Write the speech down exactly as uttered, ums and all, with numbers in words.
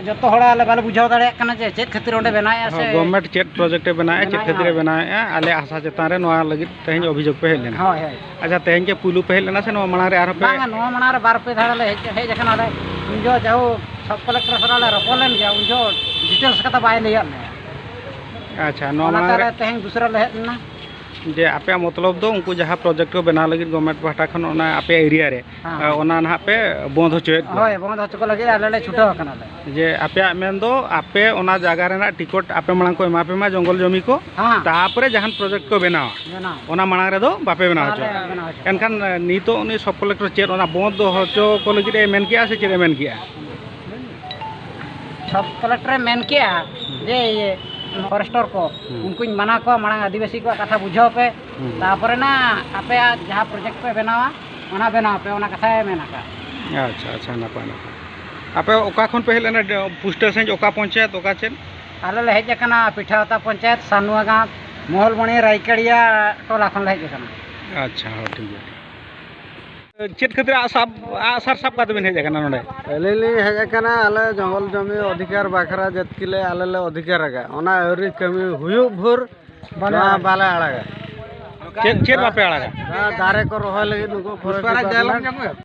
ᱡᱚᱛᱚ ᱦᱚᱲ ᱟᱞᱮ ᱵᱟᱞᱮ ᱵᱩᱡᱷᱟᱹᱣ ᱫᱟᱲᱮᱭᱟᱜ ᱠᱟᱱᱟ ᱡᱮ ᱪᱮᱫ ᱠᱷᱟᱹᱛᱤᱨ ᱚᱸᱰᱮ ᱵᱮᱱᱟᱣᱮᱫᱼᱟ ᱥᱮ᱾ ᱦᱚᱸ, ᱜᱚᱵᱷᱢᱮᱱᱴ ᱪᱮᱫ ᱯᱨᱚᱡᱮᱠᱴ ᱮ ᱵᱮᱱᱟᱣᱮᱫᱼᱟ, ᱪᱮᱫ ᱵᱮᱱᱟᱣᱮᱫᱼᱟ, ᱠᱷᱟᱹᱛᱤᱨ ᱮ ᱦᱳᱭ᱾ ᱵᱮᱱᱟᱣᱮᱫᱼᱟ, ᱟᱞᱮᱭᱟᱜ ᱦᱟᱥᱟ ᱪᱮᱛᱟᱱ ᱨᱮ ᱱᱚᱣᱟ ᱞᱟᱹᱜᱤᱫ ᱛᱮᱦᱮᱧ ᱚᱵᱷᱤᱡᱳᱜᱽ ᱯᱮ ᱦᱮᱡ ᱞᱮᱱᱟ? ᱦᱳᱭ, ᱦᱳᱭ᱾ ᱟᱪᱪᱷᱟ, ᱛᱮᱦᱮᱧ ᱜᱮ ᱯᱩᱭᱞᱩ ᱯᱮ ᱦᱮᱡ ᱞᱮᱱᱟ ᱥᱮ ᱱᱚᱣᱟ ᱢᱟᱲᱟᱝ ᱨᱮ ᱟᱨᱦᱚᱸ ᱯᱮ? ᱵᱟᱝᱟ, ᱱᱚᱣᱟ ᱢᱟᱲᱟᱝ ᱨᱮ ᱵᱟᱨ ᱯᱮ ᱫᱷᱟᱣ ᱞᱮ ᱦᱮᱡ, ᱦᱮᱡ ᱟᱠᱟᱱᱟ᱾ ᱟᱞᱮ ᱩᱱ ᱡᱚᱦᱚᱜ ᱡᱟᱦᱳ ᱥᱟᱵ ᱠᱚᱞᱮᱠᱴᱚᱨ ᱥᱟᱞᱟᱜ ᱞᱮ ᱨᱚᱯᱚᱲ ᱞᱮᱱ ᱜᱮᱭᱟ, ᱩᱱ ᱡᱚᱦᱚᱜ ᱰᱤᱴᱮᱞᱥ ᱠᱟᱛᱷᱟ ᱵᱟᱭ ᱞᱟᱹᱭᱟᱫ ᱞᱮᱭᱟ᱾ ᱟᱪᱪᱷᱟ, ᱱᱚᱣᱟ ᱚᱱᱟᱛᱮ ᱢᱟᱲᱟᱝ ᱨᱮ ᱛᱮᱦᱮᱧ ᱫᱩᱥᱨᱟ ᱞᱮ ᱦᱮᱡ ᱞᱮᱱᱟ᱾ ᱡᱮ ᱟᱯᱮᱭᱟᱜ ᱢᱚᱛᱞᱚᱵ ᱫᱚ ᱩᱱᱠᱩ ᱡᱟᱦᱟᱸ ᱯᱨᱚᱡᱮᱠᱴ ᱠᱚ ᱵᱮᱱᱟᱣ ᱞᱟᱹᱜᱤᱫ ᱜᱚᱵᱷᱢᱮᱱᱴ ᱯᱟᱦᱴᱟ ᱠᱷᱚᱱ ᱚᱱᱟ ᱟᱯᱮᱭᱟᱜ ᱮᱨᱤᱭᱟ ᱨᱮ, ᱦᱮᱸ, ᱦᱮᱸ᱾ ᱚᱱᱟ ᱱᱟᱦᱟᱜ ᱯᱮ ᱵᱚᱱᱫ ᱦᱚᱪᱚᱭᱮᱫ ᱠᱚᱣᱟ? ᱦᱳᱭ, ᱵᱚᱱᱫ ᱦᱚᱪᱚ ᱠᱚ ᱞᱟᱹᱜᱤᱫ ᱟᱞᱮ ᱞᱮ ᱪᱷᱩᱴᱟᱹᱣ ᱟᱠᱟᱱᱟᱞᱮ᱾ ᱡᱮ ᱟᱯᱮᱭᱟᱜ ᱢᱮᱱ ᱫᱚ ᱟᱯᱮ ᱚᱱᱟ ᱡᱟᱭᱜᱟ ᱨᱮᱱᱟᱜ ᱴᱤᱠᱤᱴ ᱟᱯᱮ ᱢᱟᱲᱟᱝ ᱠᱚ ᱮᱢᱟ ᱯᱮ ᱢᱟ, ᱡᱚᱝᱜᱚᱞ ᱡᱚᱢᱤ ᱠᱚ, ᱦᱮᱸ᱾ ᱛᱟᱨᱯᱚᱨᱮ ᱡᱟᱦᱟᱱ ᱯᱨᱚᱡᱮᱠᱴ ᱠᱚ ᱵᱮᱱᱟᱣᱟ, ᱵᱮᱱᱟᱣ᱾ ᱚᱱᱟ ᱢᱟᱲᱟᱝ ᱨᱮᱫᱚ ᱵᱟᱯᱮ ᱵᱮᱱᱟᱣ ᱵᱟᱞᱮ ᱦᱚᱪᱚᱣᱟᱜᱼᱟ᱾ ᱵᱮᱱᱟᱣ ᱦᱚᱪᱚᱣᱟᱜᱼᱟ᱾ ᱮᱱᱠᱷᱟᱱ, ᱮ, ᱱᱤᱛᱚᱜ ᱩᱱᱤ ᱥᱚᱵ ᱠᱚᱞᱮᱠᱴᱚᱨ ᱪᱮᱫ ᱚᱱᱟ ᱵᱚᱱᱫ ᱦᱚᱪᱚ ᱠᱚ ᱞᱟᱹᱜᱤᱫ ᱮ ᱢᱮᱱ ᱠᱮᱜᱼᱟ ᱥᱮ ᱪᱮᱫ ᱮ ᱢᱮᱱ ᱠᱮᱜᱼᱟ? ᱥᱚᱵ ᱠᱚᱞᱮᱠᱴᱚᱨᱮ ᱢᱮᱱ ᱠᱮᱜᱼᱟ ᱡᱮ, ᱤᱭᱟᱹ, ᱯᱷᱚᱨᱮᱥᱴᱚᱨ ᱠᱚ, ᱦᱩᱸ᱾ ᱩᱱᱠᱩᱧ ᱢᱟᱱᱟ ᱠᱚᱣᱟ, ᱢᱟᱲᱟᱝ ᱟᱹᱫᱤᱵᱟᱹᱥᱤ ᱠᱚᱣᱟᱜ ᱠᱟᱛᱷᱟ ᱵᱩᱡᱷᱟᱹᱣ ᱯᱮ, ᱦᱩᱸ᱾ ᱛᱟᱨᱯᱚᱨᱮ ᱱᱟ ᱟᱯᱮᱭᱟᱜ ᱡᱟᱦᱟᱸ ᱯᱨᱚᱡᱮᱠᱴ ᱯᱮ ᱵᱮᱱᱟᱣᱟ, ᱚᱱᱟ ᱵᱮᱱᱟᱣ ᱯᱮ, ᱚᱱᱟ ᱠᱟᱛᱷᱟᱭ ᱢᱮᱱ ᱟᱠᱟᱫ᱾ ᱟᱪᱪᱷᱟ, ᱟᱪᱪᱷᱟ, ᱱᱟᱯᱟᱭ, ᱱᱟᱯᱟᱭ᱾ ᱟᱯᱮ ᱚᱠᱟ ᱠᱷᱚᱱ ᱯᱮ ᱦᱮᱡ ᱞᱮᱱᱟ? ᱯᱳᱥᱴ ᱥᱮᱸᱡ ᱚᱠᱟ ᱯᱚᱧᱪᱟᱭᱮᱛ, ᱚᱠᱟ ᱪᱮᱫ? ᱟᱞᱮ ᱞᱮ ᱦᱮᱡ ᱟᱠᱟᱱᱟ ᱯᱤᱴᱷᱟᱹᱣᱟᱛᱟ ᱯᱚᱧᱪᱟᱭᱮᱛ, ᱥᱟᱱᱩᱣᱟ ᱜᱟᱶ, ᱢᱚᱦᱚᱞᱢᱚᱬᱤ ᱨᱟᱭᱠᱟᱲᱤᱭᱟ ᱴᱚᱞᱟ ᱠᱷᱚᱱ ᱞᱮ ᱦᱮᱡ ᱟᱠᱟᱱᱟ᱾ ᱟᱪᱪᱷᱟ, ᱦᱚᱸ, ᱴᱷᱤᱠ ᱜᱮᱭᱟ, ᱴᱷᱤᱠ᱾ ᱪᱮᱫ ᱠᱷᱟᱹᱛᱤᱨ ᱟᱜ ᱥᱟᱵ, ᱟᱜ ᱥᱟᱨ ᱥᱟᱵ ᱠᱟᱛᱮ ᱵᱮᱱ ᱦᱮᱡ ᱟᱠᱟᱱᱟ ᱱᱚᱰᱮ? ᱟᱹᱞᱤᱧ ᱞᱤᱧ ᱦᱮᱡ ᱟᱠᱟᱱᱟ, ᱟᱞᱮ ᱡᱚᱝᱜᱚᱞ ᱡᱚᱢᱤ ᱚᱫᱷᱤᱠᱟᱨ ᱵᱟᱠᱷᱨᱟ ᱡᱟᱹᱛᱠᱤ ᱞᱮ ᱟᱞᱮ ᱞᱮ ᱚᱫᱷᱤᱠᱟᱨ ᱟᱠᱟᱫ, ᱚᱱᱟ ᱟᱹᱣᱨᱤ ᱠᱟᱹᱢᱤ ᱦᱩᱭᱩᱜ ᱵᱷᱳᱨ ᱵᱟᱞᱮ ᱱᱚᱣᱟ ᱟᱲᱟᱜᱟ᱾ ᱵᱟᱞᱮ ᱟᱲᱟᱜᱟ᱾ ᱪᱮᱫ, ᱪᱮᱫ ᱵᱟᱯᱮ ᱟᱲᱟᱜᱟ? ᱱᱚᱣᱟ ᱫᱟᱨᱮ ᱠᱚ ᱨᱚᱦᱚᱭ ᱞᱟᱹᱜᱤᱫ ᱱᱩᱠᱩ ᱯᱷᱚᱨᱮᱥᱴ ᱰᱤᱯᱟᱨᱴᱢᱮᱱᱴ